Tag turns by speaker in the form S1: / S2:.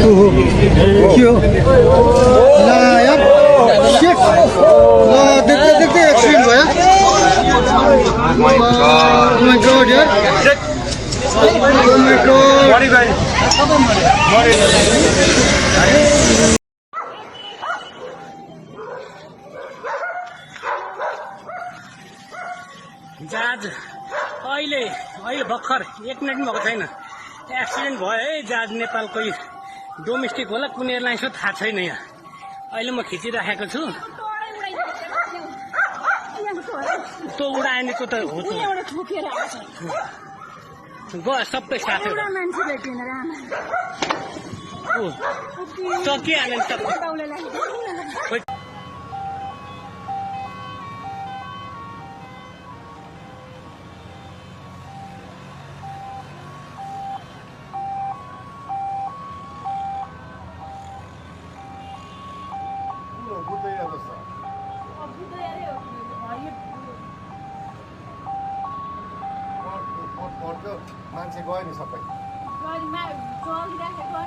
S1: के हो ला यार शिट ला देख्दै देख्दै एक्सिडेन्ट भयो Oh my god यार Oh my god
S2: जहाज अहिले भर्खर 1 मिनट पनि भएको छैन एक्सिडेन्ट भयो है जहाज नेपालको डोमेस्टिक होला कुन एयरलाइन्स हो थाहा छैन यहाँ अहिले म खिचिराखेको छु त्यो उडानेको त हो गयो सबै साथीहरु चकिहाल्यो सबै
S3: मान्छे गयो नि सबै
S4: चलिराखेको